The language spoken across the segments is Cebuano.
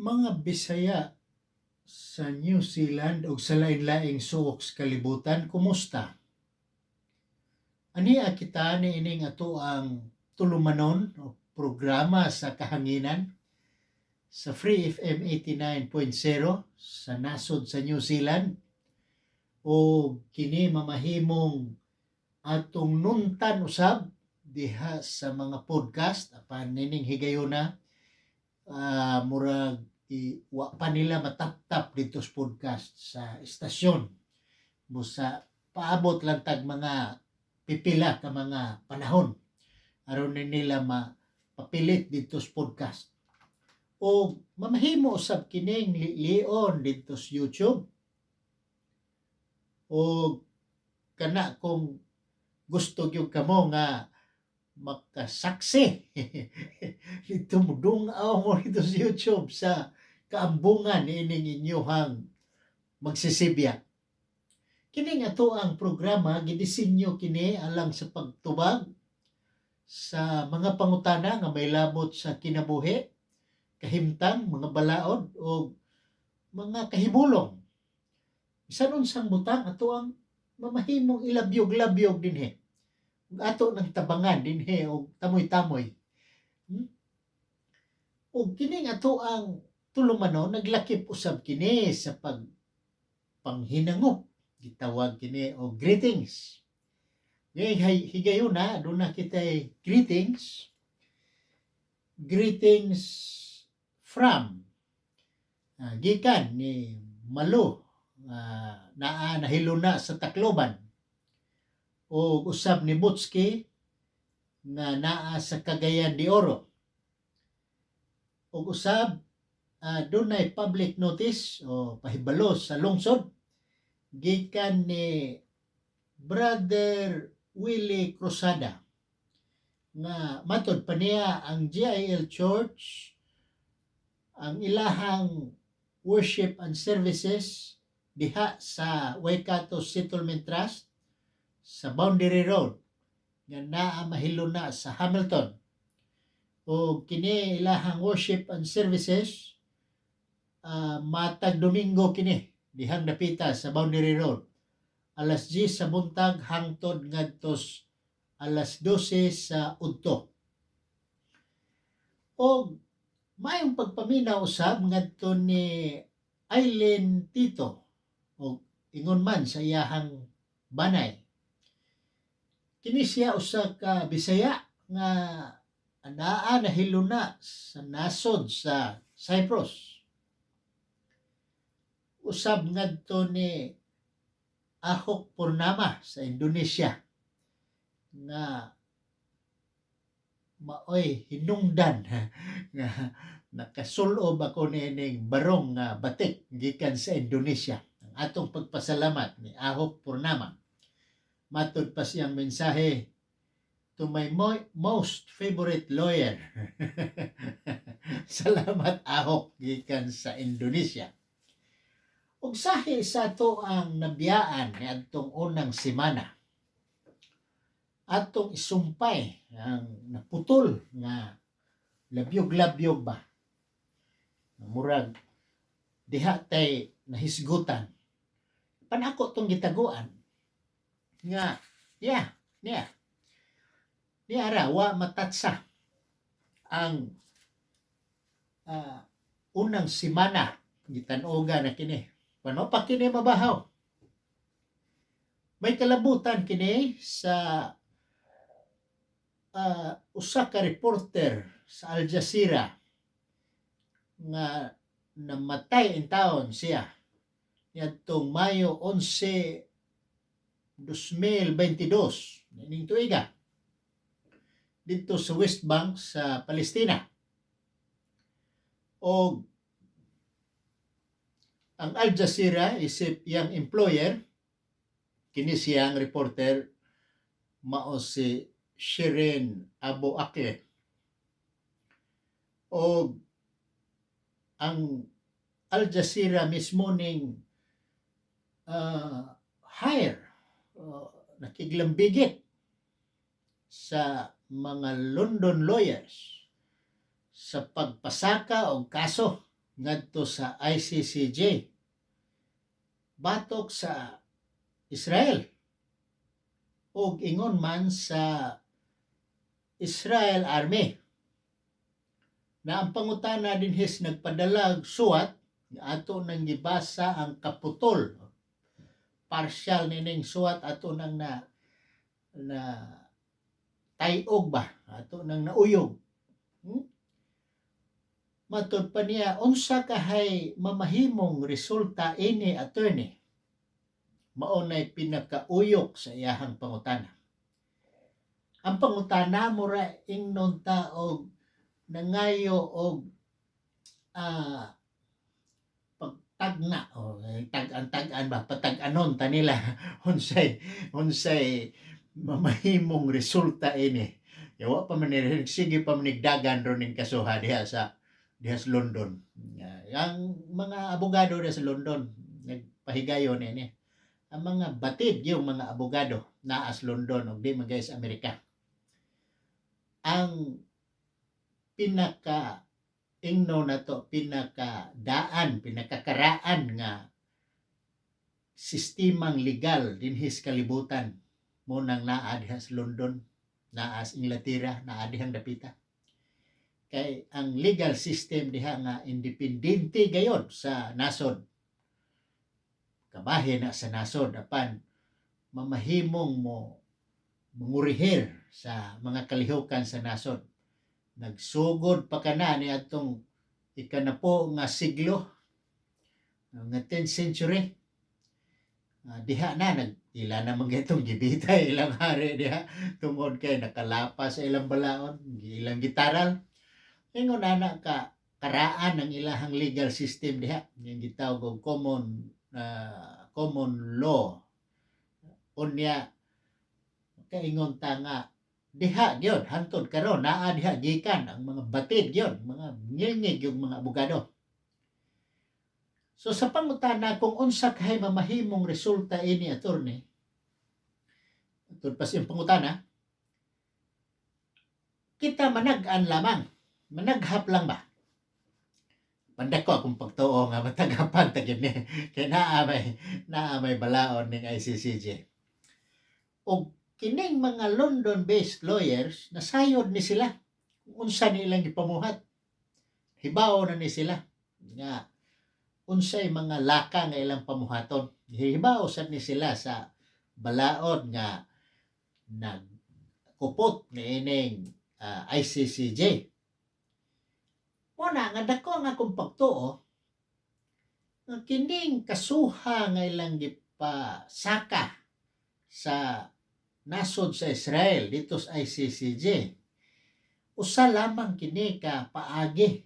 Mga Bisaya sa New Zealand ug sa lain-laing suok sa kalibutan, kumusta? Ania kita niining atoang tulumanon o programa sa kahanginan sa Free FM 89.0 sa nasod sa New Zealand, o kini mamahimong atong nuntan usab diha sa mga podcast, apan nining higayuna murag wa pa nila mataptap dito sa podcast sa istasyon, busa paabot lang tag mga pipila ka mga panahon aron ni nila mapapilit dito sa podcast, o mamahimo usab kining lion dito sa YouTube. O kana kung gusto gyud kamo nga makasaksi dito, mudungaw mo dito sa YouTube sa kaambungan niining inyuhang magsisibya. Kini nga to ang programa, gidisenyo kini alang sa pagtubag sa mga pangutana nga may labot sa kinabuhi, kahimtang, mga balaod o mga kahibulong. Bisan unsang butang, ato ang mamahimong ilabyog-labyog dinhi. Ug ato ng tabangan dinhi og tamoy-tamoy. Ug kini nga ato ang tulumanon, naglakip usab kini sa pag panghinangop, gitawag kini og greetings. Ngayon higayuna duna kitay greetings. Greetings from gikan ni Malo, naa nahiluna sa Tacloban, o usab ni Butski nga naa sa Cagayan de Oro. Ug usab dunay public notice o pahibalo sa lungsod gikan ni Brother Willie Cruzada nga matod pa niya, ang GIL Church, ang ilahang worship and services diha sa Waikato Settlement Trust sa Boundary Road nga naa mahiluna sa Hamilton, o kini ilahang worship and services matag Domingo kini dihang dapita sa Boundary Road, alas 10 sa buntag hangtod ngadtos alas 12 sa udto. Og maayong pagpaminaw usab ngadto ni Eileen Tito og ingon man sa iyahang banay. Kini siya usa ka Bisaya nga anaa nahiluna sa nasod sa Cyprus. Usab ngadto ni Ahok Purnama sa Indonesia nga maoy hinungdan nga nakasulob ako niining barong nga batik gikan sa Indonesia. Ang atong pagpasalamat ni Ahok Purnama. Matod pa siyang mensahe, "To my most favorite lawyer." Salamat, Ahok, gikan sa Indonesia. Ug sahi sa ato ang nabiyaan niadtong unang semana, atong isumpay ang naputol nga labyog-labyog ba. Murag diha tay nahisgutan. Panako tong gitaguan nga yeah, niya. Niya ra wa matatsa ang unang semana, gitan-oga na kini. Paano pa kini mabahaw? May kalabutan kini sa usa ka reporter sa Al Jazeera nga namatay in taon siya niadtong Mayo 11, 2022 ning tuiga didto sa West Bank sa Palestina. Og ang Al Jazeera isip iyang employer, kini siyang reporter mao si Shireen Abu Akleh. Og ang Al Jazeera mismo ning hire, nakiglambigit sa mga London lawyers sa pagpasaka og kaso. ngadto sa ICCJ batok sa Israel ug ingon man sa Israel Army na ang pangutana dinhis nagpadala og suwat nga ato nang gibasa ang kaputol, partial nining suwat, ato nang na na tayog ba, ato nang nauyog. Matud pa niya, unsa kahay mamahimong resulta ini, attorney? Mao nay pinakauyok sa iyahang pangutana. Ang pangutana mura ingnon ta og nangayo og pagtagna o tag-an-tag-an ba, patag-anon ta nila unsay mamahimong resulta ini. Yawa pa man ni, sige pa man nigdagan ron ning kasuha diha sa London. Ang mga abogado diha sa London nagpahigayon ini. Ang mga batid yung mga abogado naa sa London ug di man gay sa Amerika. Ang pinaka ingno nato, pinaka daan, pinakakaraan nga sistemang legal dinhi sa kalibutan mo nang naa diha sa London, naa sa Inglaterra, naa dihang dapita. Kay ang legal system diha nga independente gayod sa nasod. Kabahin na sa nasod apan mamahimong mo mangurihir sa mga kalihukan sa nasod. Nagsugod pa kana ni atong ikanapo nga siglo, nga 10th century. Diha na nag ila na man itong gibitay ilang hari diha tungod kay nakalapas sa ilang balaod, ilang gitaral. Ingon ana ka karaan ang ilahang legal system diha, yung gitawag og common law. Unya kaingon ta nga diha gyud hantod karon naa diha gikan ang mga batid gyud, mga ngilngig yung mga abogado. So sa pangutana kung unsa kay mamahimong resulta ini, attorney, tud pa siyang pangutana, kita manag-an lamang, managhap lang ba? Pandak ko akong pagtuo nga matagapan ta gyud ni kay naa may balaod ning ICCJ. Og kining mga London-based lawyers, nasayod ni sila kung unsa ni ilang gipamuhat. Hibaw na ni sila nga unsay mga laka nga ilang pamuhaton. Hibaw sad ni sila sa balaod nga nagkupot niining ICCJ. Mo na nga dako ang akong pagtuo nga kining kasuha nga ilang gipasaka sa nasod sa Israel dito sa ICCJ, usa lamang kini ka paagi,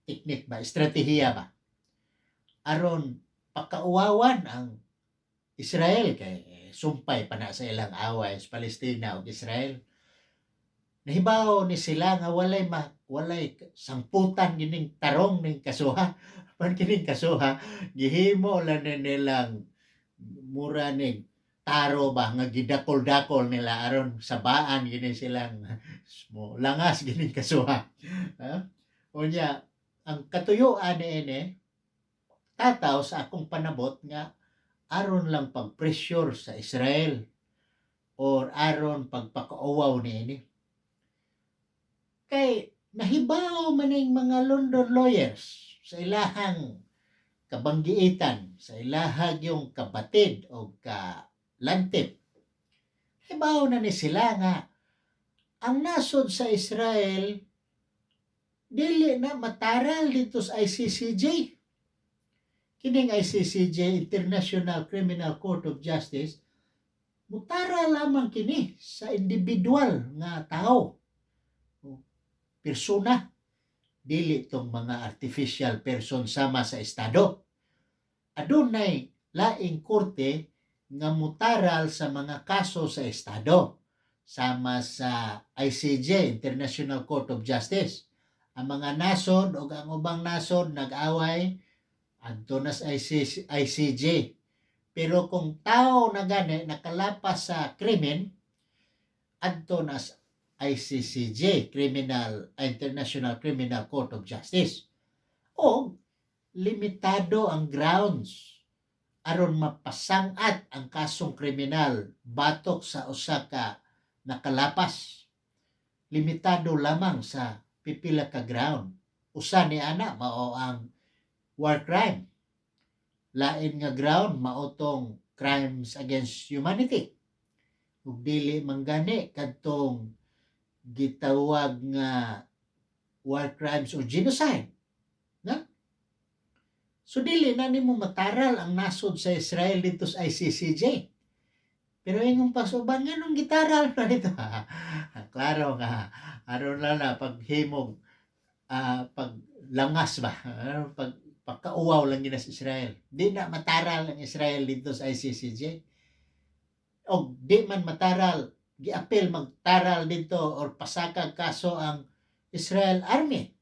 teknik ba, estratehiya ba, aron pakauwawan ang Israel kay sumpay pa na sa ilang away sa Palestina ug Israel. Nahibaw ni sila nga walay sangputan gining tarong ning kasuha. Pan kining kasuha gihimo lang ni nilang mura ning taro ba nga gidakol-dakol nila aron sabaan gini silang mo langas gining kasuha. Ha? Unya ang katuyuan niini tataw sa akong panabot nga aron lang pag-pressure sa Israel or aron pagpakauwaw niini. Kay nahibaw man ning mga London lawyers sa ilahang kabanggiitan, sa ilahang yung kabatid o kalantip. Hibaw na ni sila nga ang nasod sa Israel dili na mataral dito sa ICCJ. Kining ICCJ, International Criminal Court of Justice, mutara lamang kini sa individual nga tao o persona, dili tong mga artificial person sama sa estado. Adunay laing korte nga mutaral sa mga kaso sa estado sama sa ICJ, International Court of Justice. Ang mga nasod o ang ubang nasod nag-away adto na sa ICC, ICJ. Pero kung tao na gani nakalapas sa krimen, adto na sa ICCJ, Criminal International Criminal Court of Justice. O Limitado ang grounds aron mapasang-at ang kasong kriminal batok sa usa ka nakalapas. Limitado lamang sa pipila ka ground. Usa ni ana mao ang war crime. Lain nga ground mao tong crimes against humanity. Ug dili man gani kadtong gitawag nga war crimes or genocide. Na? So dili na nimo mataral ang nasod sa Israel dito sa ICCJ. Pero ingong pasuban, nganong gitaral na nito? Klaro nga aron lang na paghimog, paglangas ba, aron pagkauwaw lang gina sa Israel. Di na mataral ang Israel dito sa ICCJ. Og di man mataral, giapil magtaral dito or pasakag kaso ang Israel Army.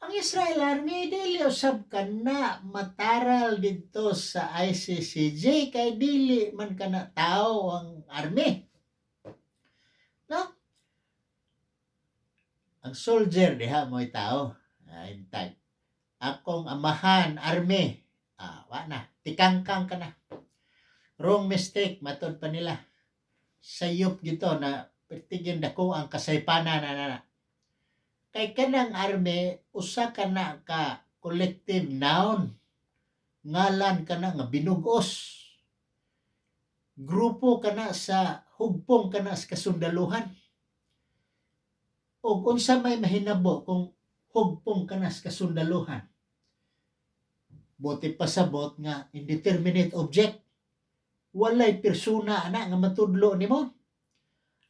Ang Israel Army dili usab kana mataral dito sa ICCJ kay dili man kana tao ang army. No? Ang soldier diha mo'y tao. Ay, tag. Akong amahan army. Ah, wa na. Tikangkang ka na. Wrong mistake, matod pa nila. Sayop gito na pertigin dako ang kasaypanan na na. Na. Kay kanang army, usa ka na ka collective noun. Ngalan ka na nga binugos. Grupo ka na sa hugpong ka na sa kasundaluhan. Og unsa may mahinabo kung hugpong ka na sa kasundaluhan? Buot pasabot nga indeterminate object. Walay persona ana nga matudlo nimo.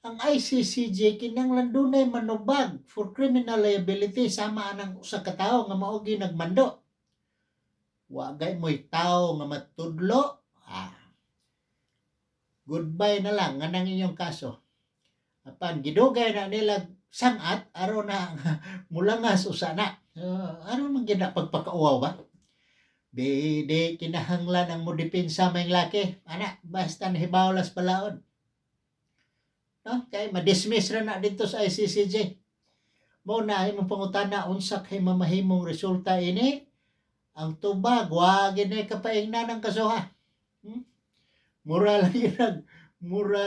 Ang ICCJ kinahanglan dunay manubag for criminal liability sama anang usa ka tawo nga mao gyud nagmando. Wa gay mo'y tawo nga matudlo. Ah. Goodbye na lang nganang inyong kaso. Apan gidugay na nila sangat aron na mulangas usa na. Aron man gyud na pagpakauwaw ba? Di, di kinahanglan ang modepensa may laki. Ana, basta nahibaw las balaod. No? Kay ma-dismiss ra na dito sa ICCJ. Mo na imong pangutana, unsa kay mamahimong resulta ini? Ang tubag wa gini kapaingnan ang kasuha. Mura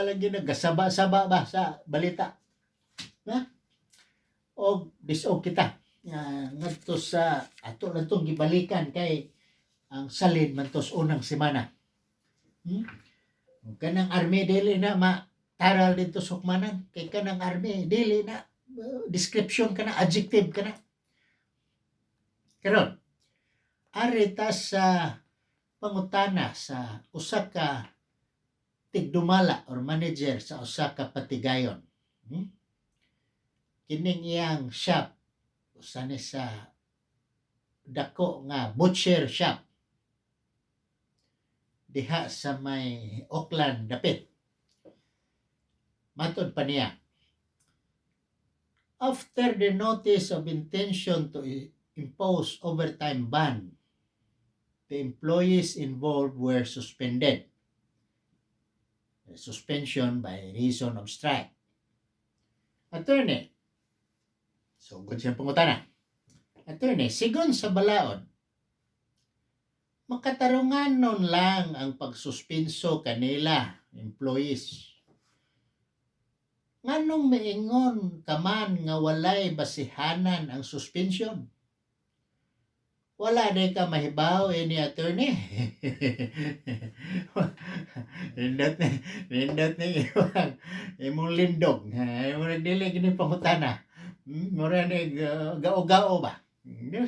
lang yun gasaba-saba ba sa balita. Na? Og disog kita. Ngadto sa ato lang tong gibalikan kay ang salin man tos unang semana. Ug kanang army dili na ma taral dito sa hukmanan kay kanang army dili na description kana, adjective kana. Karon ari ta sa pangutana sa usa ka tigdumala or manager sa usa ka patigayon. Kining iyang shop usa ni sa dako nga butcher shop diha sa may Auckland dapit. Matod pa niya, after the notice of intention to impose overtime ban, the employees involved were suspended. Suspension by reason of strike. Attorney, so good siyang pangutana. Attorney, sigon sa balaod, makatarungan nun lang ang pagsuspinso kanila, employees. Nganong miingon ka man nga walay basihanan ang suspension? Wala di ka mahibaw eh ni attorney. Nindot ni imong imong lindog. Imong dili gini pangutana. Mura ni gao-gao ba?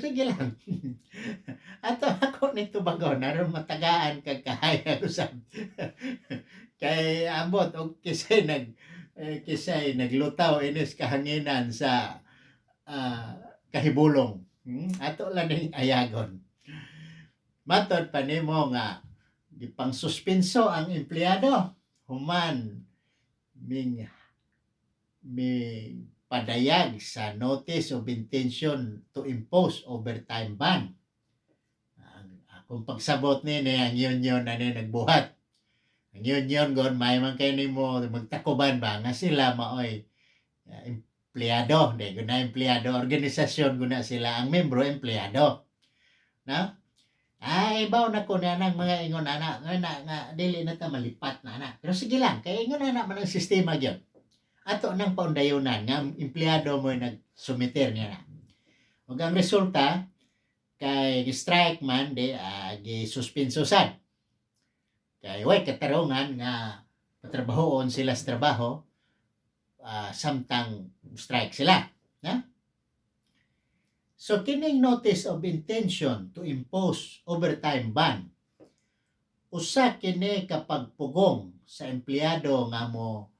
Sige lang. Ato ako ni tubagon aron matagaan kag kahayag usab. Kay ambot og kisay naglutaw inis kahanginan sa kahibulong. Ato lang ning ayagon. Matod pa nimo nga gipang suspinso ang empleyado human ming padayag sa notice of intention to impose overtime ban. Ang akong pagsabot ni ang union na ni nagbuhat. Ang union gon may man kay nimo magtakuban ba nga sila maoy empleyado, di guna empleyado, organisasyon guna sila ang membro empleyado. No? Ay, baw na ko na nang mga ingon ana, nga na nga dili na ta malipat na ana. Pero sige lang, kay ingon ana man ang sistema gyud. Ato nang paundayunan nga ang empleyado mo nagsumiter niya na. Ug ang resulta kay strike man di gisuspenso sad. Kay way katarungan nga patrabahoon sila sa trabaho samtang strike sila. Na? So kining notice of intention to impose overtime ban, usa kini kapag pugong sa empleyado nga mo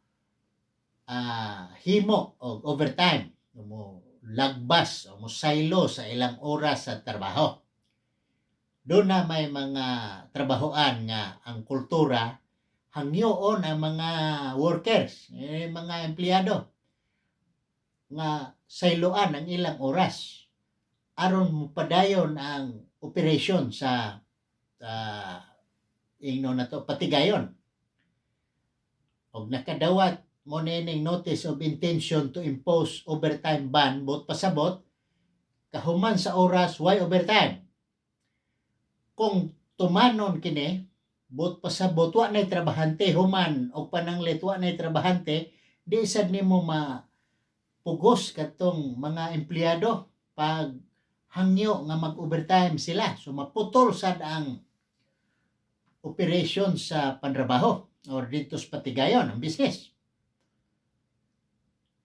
himo og overtime, mo lagbas o mo saylo sa ilang oras sa trabaho. Doon na may mga trabahoan nga ang kultura hangyoon ang mga workers, eh, mga empleyado nga sayloan ang ilang oras aron mopadayon ang operation sa ingno na to patigayon. Og nakadawat mo nining notice of intention to impose overtime ban, buot pasabot kahuman sa oras way overtime. Kung tumanon kini, buot pasabot wa nay trabahante human og pananglit wa nay trabahante, di sad nimo mapugos katong mga empleyado pag hangyo nga mag-overtime sila. So maputol sad ang operation sa panrabaho or dito sa patigayon ang business.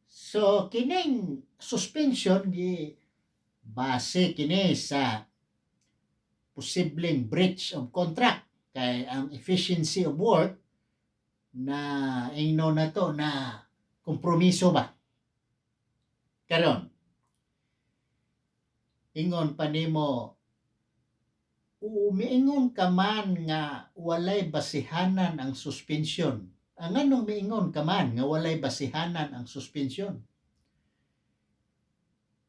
So kining suspension gi base kini sa posibleng breach of contract kay ang efficiency of work na ingno na to na kompromiso ba. Karon ingon pa nimo, umiingon ka man nga walay basihanan ang suspension. Ang anong miingon ka man nga walay basihanan ang suspension?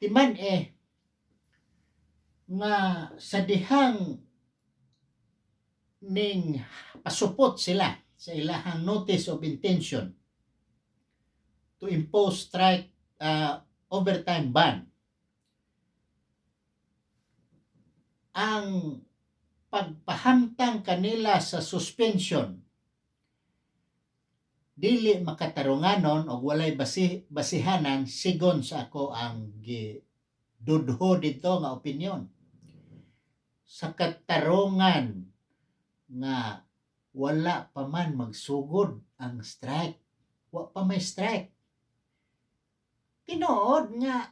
Timan eh nga sa dihang ning pasupot sila sa ilahang notice of intention to impose strike overtime ban, ang pagpahamtang kanila sa suspension dili makatarunganon og walay basihanan sigon sa ako ang gidudho didto nga opinyon. Sa katarungan nga wala pa man magsugod ang strike, wa pa may strike, tinuod nga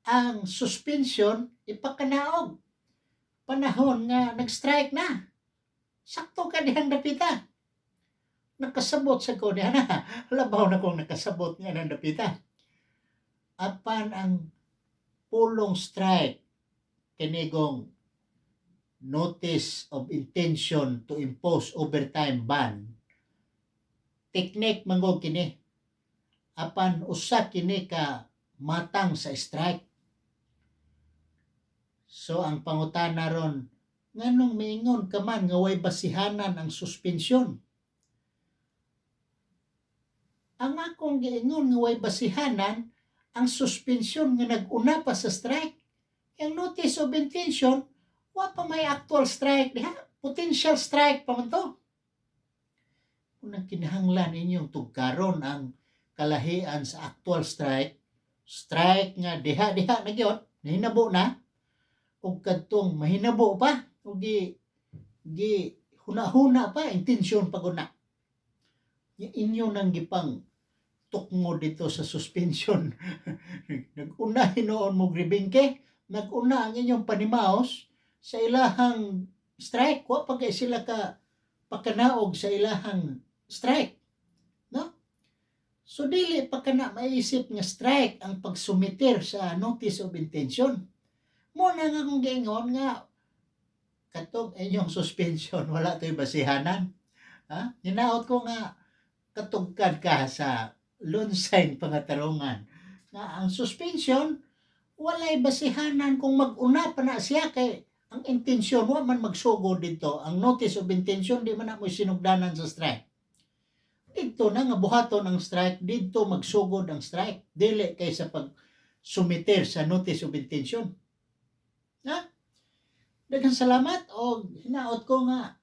ang suspension ipakanaog panahon nga nag-strike na. Sakto ka dihang dapita. Nakasabot sa ko niya na. Labaw na kong nakasabot niya ng dapita. Apan ang pulong strike kinigong notice of intention to impose overtime ban, teknik manggod kini, apan usa kini ka matang sa strike. So ang pangutana ron, nganong miingon ka man nga way basihanan ang suspensyon? Ang akong giingon nga way basihanan ang suspensyon nga nag-una pa sa strike. Ang notice of intention, wa pa may actual strike diha, potential strike pa man to. Kung ang kinahanglan inyong tugkaron ang kalahian sa actual strike, strike nga diha-diha na gyud, nahinabo na, ug kadtong mahinabo pa, ug gi huna-huna pa, intensyon pa guna. Inyo nang gipang tukmo dito sa suspension. Nag-una hinuon mo gribingke, nag-una ang inyong panimaos sa ilahang strike. Wa pa kay sila ka pakanaog sa ilahang strike. No? So dili pa kana maisip nga strike ang pagsumiter sa notice of intention. Mo na nga kung giingon nga katong inyong suspension wala to'y basihanan. Ha? Hinaot ko nga katugkad ka sa lunsay pangatarungan nga ang suspension walay basihanan kung mag-una pa na siya, kay ang intensyon wa man magsugod dito. Ang notice of intention di man na mo sinugdanan sa strike. Dito na nga buhaton ang strike, dito magsugod ang strike, dili kay sa pag sumiter sa notice of intention. Ha? Daghang salamat og hinaot ko nga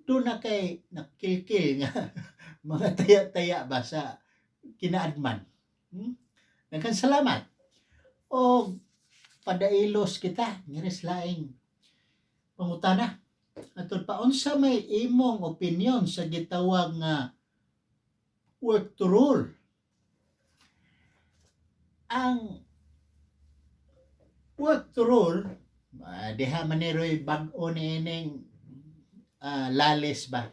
duna kay nakilkil nga mga taya-taya ba sa kinaadman. Daghang salamat. Og padailos kita ngiris laing pangutana. Atod pa, unsa may imong opinion sa gitawag nga work to rule? Ang work to rule, diha man ni roy bag-o niining lalis ba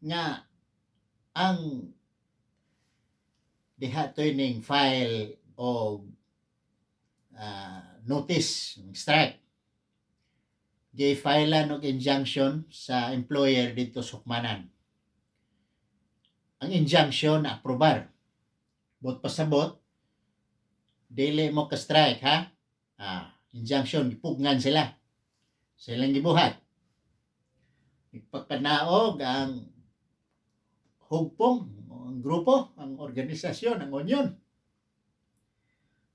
nga ang diha to'y ning file og notice strike, gi-filean og injunction sa employer didto sa hukmanan. Ang injunction na aprobar. Bot pasabot, dili mo ka strike ha. Injunction, gipugnan sila. Silang gibuhat. Ipagkanaog ang hugpong, ang grupo, ang organisasyon, ang union.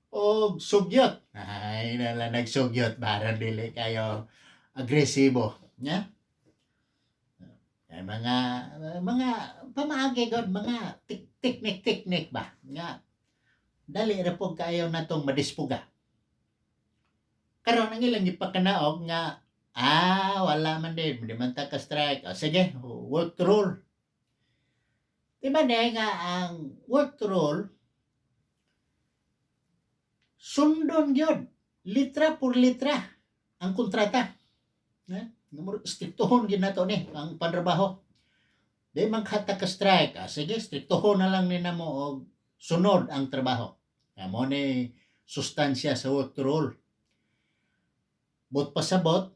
Og sugyot. Ay, nala nagsugyot. Barang dili kayo agresibo. Nya? Ay, mga pamaagi god, mga teknik-teknik ba nga dali ra pud kayo natong madispuga. Karon ang ilang gipakanaog nga wala man din, di man ta ka strike. O, sige, work to rule. Di ba na nga ang work to rule sundon gyud litra por litra ang kontrata. Eh? Striktohon gyud nato ni ang panrabaho. Di man kata ka strike. Ah, sige, striktohon na lang ni namo og sunod ang trabaho. Mao ni sustansya sa work to rule. Bot pasabot,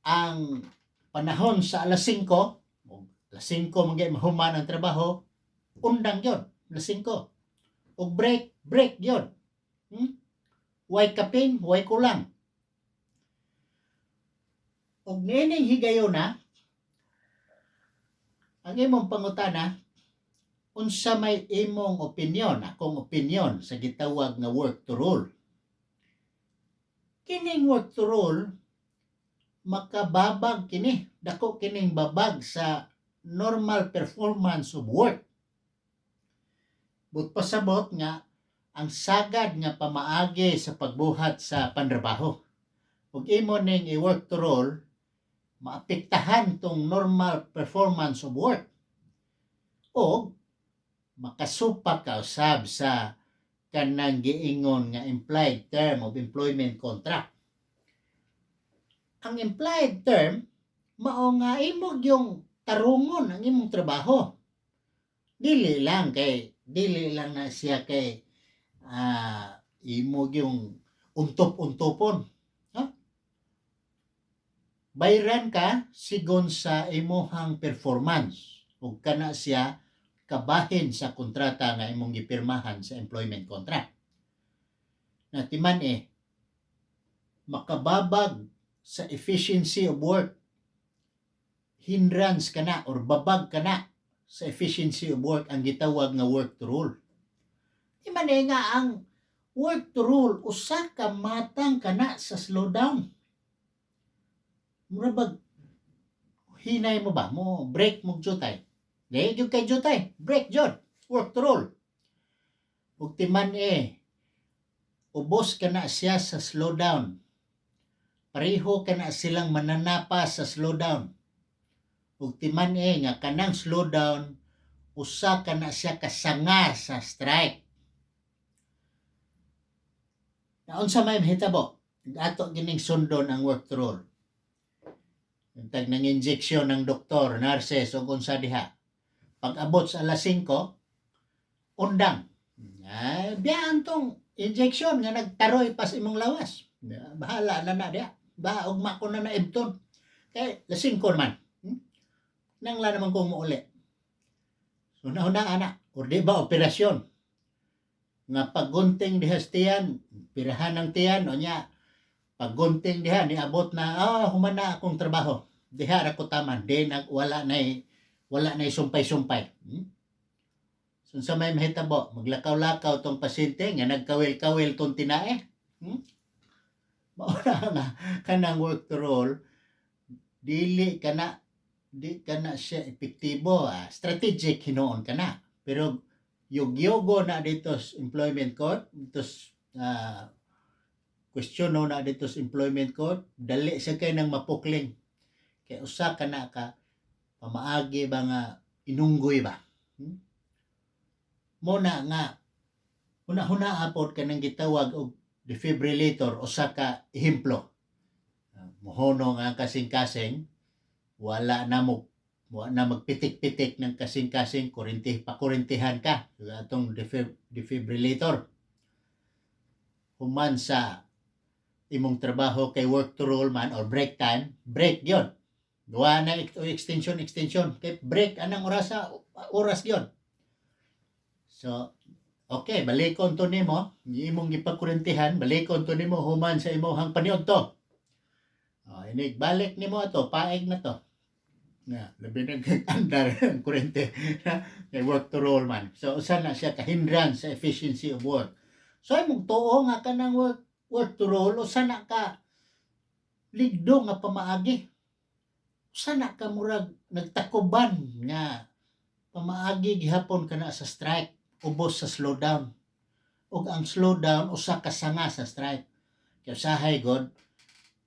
ang panahon sa alas 5, og alas 5 man gyud mahuman ang trabaho, undang gyud, alas 5. Og break, break gyud. Way kapin, way kulang. Og niining higayona, ang imong pangutana, unsa may imong opinion, akong opinion sa gitawag nga work to rule? Kining work to rule, makababag kini, dako kining babag sa normal performance of work. But pasabot nga ang sagad nga pamaagi sa pagbuhat sa panrabaho. Ug imo ning i-work to rule, maapektahan tong normal performance of work. O makasupak ka usab sa kanang giingon nga implied term of employment contract. Ang implied term mao nga imo yung tarungon ang imong trabaho. Dili lang na siya kay imo yung untop-untopon. Ha? Bayran ka sigon sa imuhang performance ug kana siya kabahin sa kontrata nga imong gipirmahan sa employment contract. Na timan eh makababag sa efficiency of work, hindrance kana or babag kana sa efficiency of work ang gitawag nga work to rule. Timan eh nga ang work to rule usa ka matang kana sa slowdown. Mura bag hinay mo ba mo break mo jutay. Di gyud kay jutay, break jud, work to rule. Ug timan eh ubos kana siya sa slowdown. Pareho kana silang mananapa sa slowdown. Ug timan eh nga kanang slowdown usa kana siya kasanga sa strike. Naunsa may mahitabo? Ato gining sundon ang work to rule. Tag nang injection ng doktor, nurses ug unsa diha. Pag abot sa alas 5, undang. Ay, biyaan tong injection nga nagtaroy pas imong lawas. Bahala na na diha. Ba ugma ko na na ibton. Kay alas 5 naman. Nang la naman kong muuli. So nauna ana, or di ba operasyon nga paggunting diha sa tiyan, pirahan ng tiyan, o nya, paggunting diha, niabot na, human na akong trabaho. Diha ra ko taman, di nag, wala na sumpay-sumpay. So, sa may mahitabo, maglakaw-lakaw tong pasyente nga nagkawil-kawil tong tinae. Mao na nga kanang work to rule, dili kana, di kana siya epektibo. Strategic hinuon kana, pero yug-yugo na dito sa employment court dito question no na dito sa employment court, dali siya kay nang mapukling kay usa kana ka pamaagi ba nga inunggoy ba? Mo na nga huna-huna apod kanang gitawag og defibrillator, usa ka ehemplo. Mohono nga ang kasing-kasing, wala na mo, wa na magpitik-pitik ng kasing-kasing, kurinti, pakurintihan ka atong defibrillator human sa imong trabaho kay work to rule man or break time, break gyud. Wa na extension extension kay break anang orasa, oras gyud. So okay, balikon to nimo, imong gipakurintihan, balikon to nimo human sa imong paniudto. Oh, inig balik nimo ato, paeg na to. Nga, labi na andar ang kuryente kay work to rule man. So usa na siya ka hindrance sa efficiency of work. So imong tuo nga kanang work to rule, usa na ka ligdo nga pamaagi. Usa na ka murag nagtakuban nga pamaagi gihapon kana sa strike ubos sa slowdown. Ug ang slowdown usa ka sanga sa strike. Kay usahay god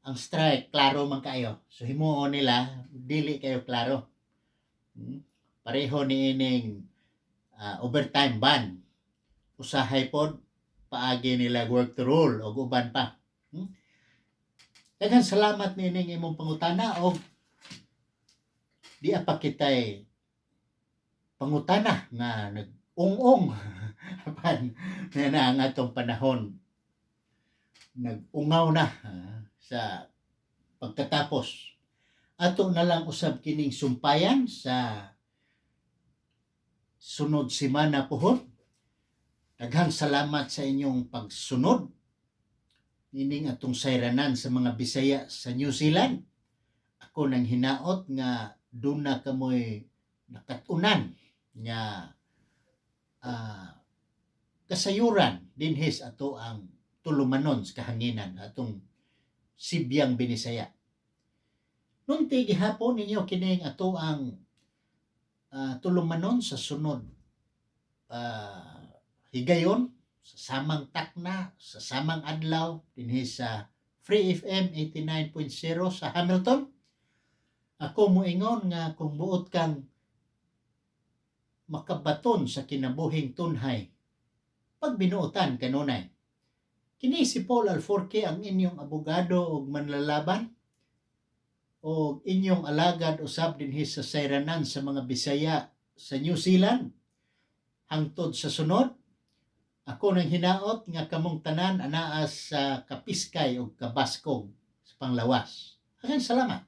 ang strike klaro man kayo. So himuon nila dili kayo klaro. Pareho ni ining overtime ban. Usahay pod paagi nila work to rule og uban pa. Daghan salamat niining imong pangutana og di pa kitay pangutana nga nag-ung-ong apan na ang atong panahon nag-ungaw na sa pagkatapos. Ato na lang usab kining sumpayan sa sunod semana pohon. Daghang salamat sa inyong pagsunod ining atong sayranan sa mga Bisaya sa New Zealand. Ako nang hinaot nga duna kamoy nakatunan nga kasayuran dinhis ato ang tulumanon sa kahanginan atong Sibyang Binisaya. Nunti gihapon ninyo kining ato ang tulumanon sa sunod higayon sa samang takna, sa samang adlaw dinhi sa Free FM 89.0 sa Hamilton. Ako moingon nga kung buot kang makabaton sa kinabuhing tunhay, pagbinuotan kanunay. Kini si Paul Alforque, ang inyong abogado ug manlalaban o inyong alagad usab dinhi sa sayranan sa mga Bisaya sa New Zealand. Hangtod sa sunod, ako nang hinaot nga kamong tanan anaa sa kapiskay o kabaskog sa panglawas. Daghang salamat.